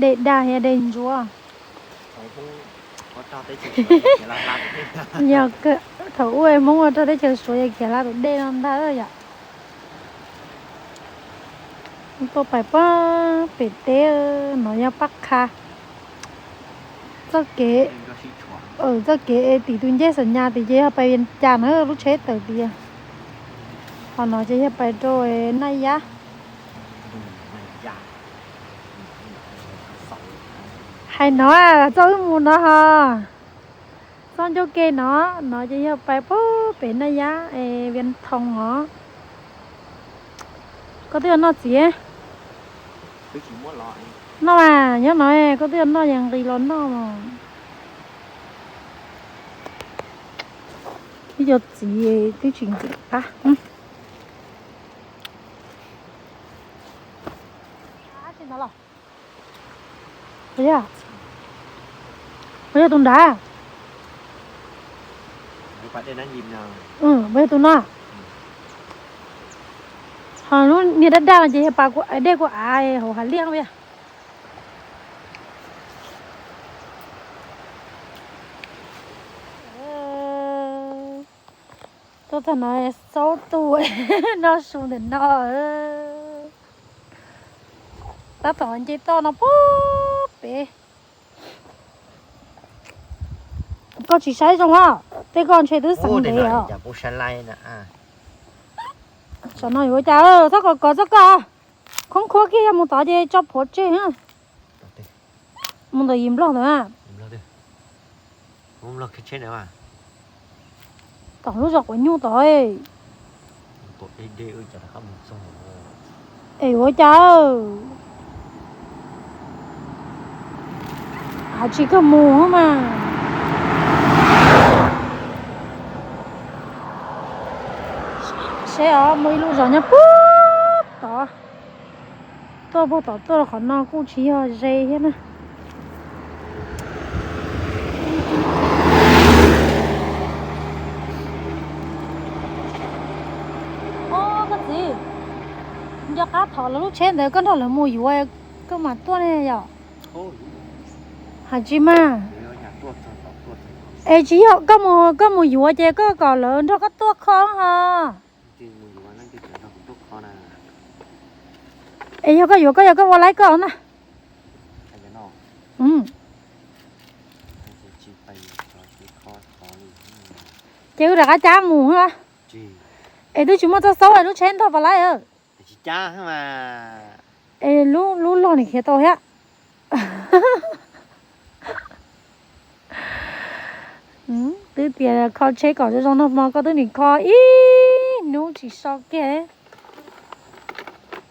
Dej dag thiab dej ntsuab. Yog thaum ub Hmoob ua rog teb chaws Suav yog khiav hla tus dej no ntag yom. Tuaj pais pab pem teb no yog Paj Qha. Txoj kev, txoj kev es tim tus ncej Xam Nyas tim ces yog pais Vias Cas na, lub tsheb tawm tias. Ho no ces yog pais rau Naj Yab. Hais no txoj wb mus no ho, txoj ncauj ke no, no ces yog pais pem Naj Yab es Vias Thoo os. Koj twb yuav noj txiv? Noj mas, nyob no koj twb yuav noj ces nqis los noj mas. Twb yuav txiv twb tsis nqis qab. Puas yog tus nrad? Puas yog tus no? Ho lub niag daj daj no ces yog pas dej kuj av hauv hav liaj. Tuaj txog no xaub tus noj su ntawm no. Tab tom nce toj no puag pem. Koj tsis saib zoo os, tej koj ntshe twb xeev ntev os. Saum no yuav ua cas, txhob kov kov txoj koj. Khoob khuab kiag yog mus tod ces tso plhuav tseg. Mus ntawm yim nplog ntawd. Tom lub zos quav nyuj tod. Es ua cas? Hais tsis kawg mus mas. Seb os, muaj ib lub zos nyob puag tod. Tuaj puag tom tuaj qhov no kuj tsis yog ze thiab na. Os, koj txiv, nco qab thov lawv lub tsheb ntawd koj nrog lawv mus yuav, koj mam tuaj ne yom. Hais tsis mas. Es tsis yog koj mus, koj mus yuav ces koj kom lawv nrog koj tuaj kho ho. Es yog koj yuav koj yog koj ua laib koj na. Ces wb rov qab cab mus. Es twb tsis muaj txoj xaub es lub tsheb ntog pas laib. Es lub, lub log nim khiav tau thiab. Twb tias kho tsheb kom zoo zoo nag hmo koj twb nim kho ib hnub tsis so kiag.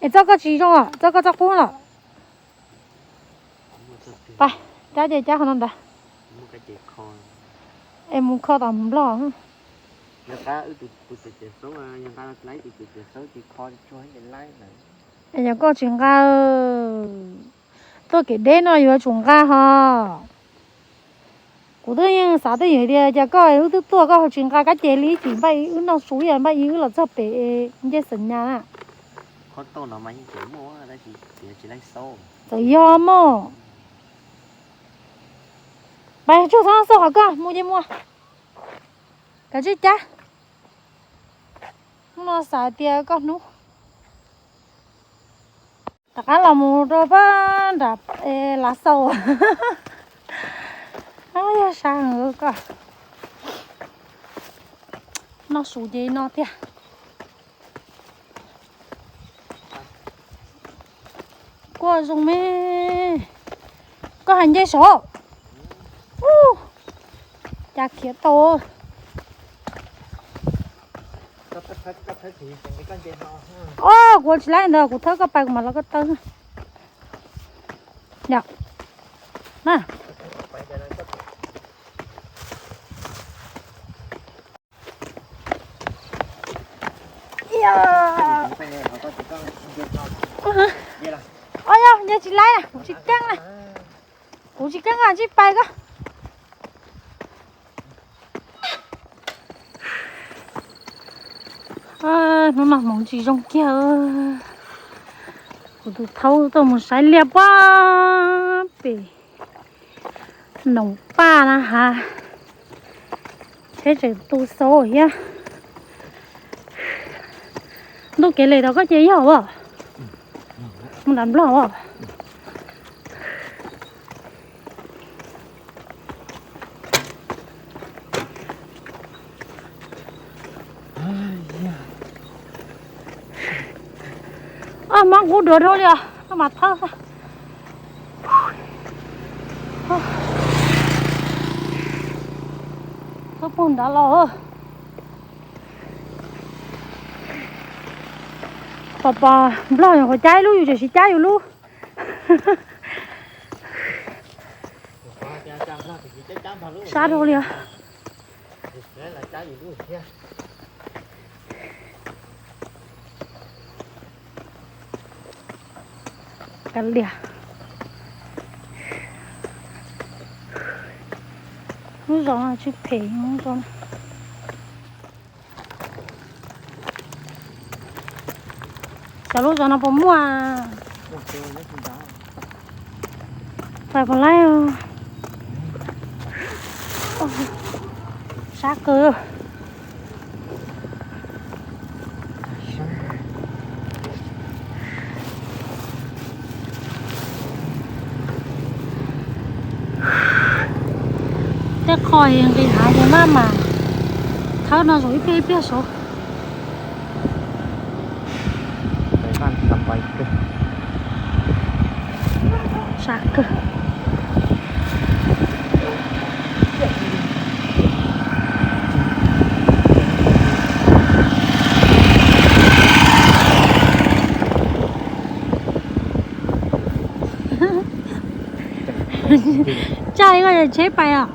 Es txoj koj tsis zoo os, txoj koj txoj qub los. Pab, cab ces cab qhov no ntag. Es mus kho tom nplog. Es yog koj tsis nqa, tuaj kev deb no yuav tsum nqa ho. Kuv twb yeej xav twj ywm tias cas koj wb twb tuaj koj ho tsis nqa kab ces li ib chim npaj wb noj su ib yam npaj wb los txog pem ncej Xeem Nyas na. Txawm yog mog. Pais tsuag txhob xauj qhov koj mus ces mus. Kav tsij cab. Hnub no xav tias koj hnub. Rov qab los mus rau pab nram Lav Xaus. Yog sab heev koj. Noj su ces no tiag. Kuaj zoo me. Koj hais nce saud. Ub, cas khiav tau. Os, kuv tsis laib ntawd, kuv thawb koj pais kuv mam los koj taw. Yom. Na. Os yog, nce tsis laib na, kuv tsis keej na. Kuv tsis keej na, tsij pais koj. Hnub no hmoov tsis zoo kiag. Kuv tus thaub tuaj mus saib liaj puag pem Noom Paj na has, tsheb tseem tu xauv thiab. Ntuj kev lem rau koj ces yog as, mus nram Nplog as. Mob qub duav dhau li os, koj mam thawb. Thawb puag nrad los. Pos pos Nplog nyuam qhuav cab ib lub, yus tseem siv cab yus lub. Sab dhau li os. Kav liam. Lub zos no tsis phem lub zos no. Xyov lub zos no puas muaj. Pais puas laib. Sab kawg. Tej qho nqis hav ces maj mam thawb no saum ib pliag ib pliag saud. Sab kawg. Tsa li koj tsheb pais os.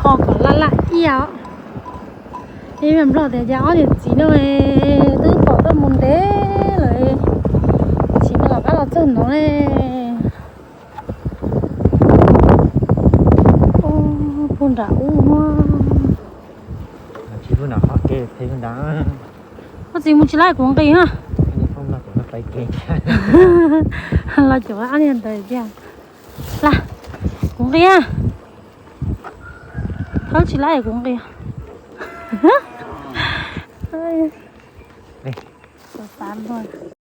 Kho kom laj laj iaj os. Ib me Nplog tias cas ob niam txiv no twb pom tuaj mus ntev lawm, tsis me los qab los txog no ne. Puag nram ub. Koj txiv mus tsis laij kuv nqis na. Los caum ob niag ntawd tiag. Laj, kuv nqis. Thawb tsis laij kuv nqis. Xav xav luag.